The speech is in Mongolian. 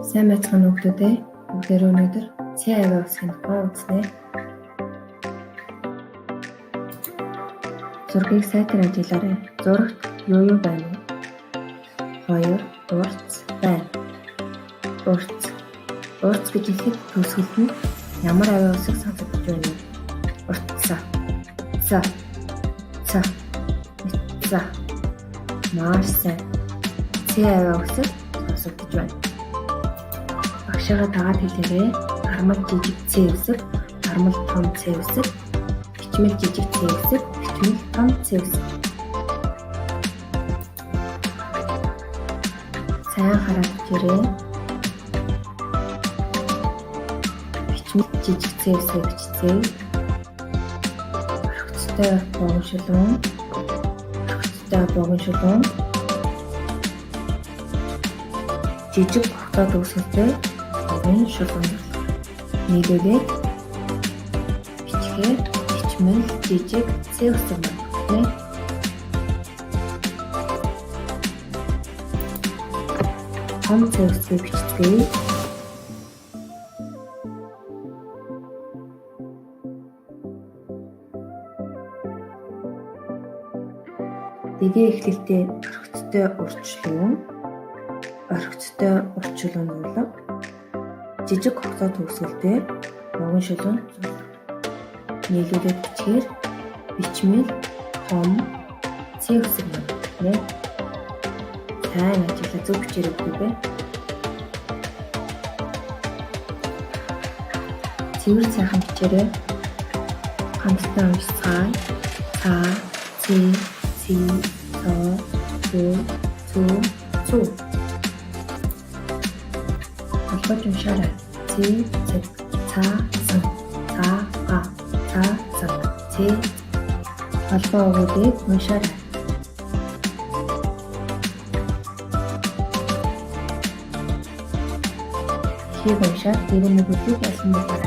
Сайн байцгаана уу хүүхдүүд ээ. Бүгдээрээ өнөөдөр Цэ авиа үсгийн тухай үзнэ. Зургийг сайтар ажиглаарай. Зурагт юу юу байна вэ? 2 урц байна. Урц. Урц гэж хэлэхэд төгсгөлд нь ямар авиа үсэг сонсогдож байна вэ? Уртса. Ца. Ца. Ца. Маш сайн. Цэ авиа үсэг сонсогдож байна. Багшаагаа дагаад хэлээрэй. Армал жижиг Ц үсэг, армал том Ц үсэг, бичмэл жижиг Ц үсэг, бичмэл том Ц үсэг. Сайн хараад бичээрэй. Бичмэл жижиг Ц үсэг бичцгээе. Орхицтой богино шулуун, орхицтой богино шулуун, жижиг тогтоо төгсгөлтэй богино шулуун. Нийлүүлээд бичгээр бичмэл жижиг Ц үсэг маань. Том Ц үсгийг бичцгээе. Дэгээ эхлэлтэй орхицтой уртчлуун, орхицтой уртчлуун зурлага, жижиг когцоо төгсгөлтэй богино шулуун зурлага. Нийлүүлээд бичгээр бичмэл том Ц үсэг маань. Сайн ажиглаа, зөв бичээрэй хүүхдүүдээ. Цэвэр сайхан бичээрэй. Хамтдаа уншицгаая. Ца, цэ, ци, цо, цү, цү, цү. Холбож уншаарай. Цэ, цэг, ца, сан, ца, га, ца, цаг, цэ. Холбоо өгүүлээд уншаарай. Эхийг уншаад дөрвөн өгүүлбэрийг ялан дуугараа.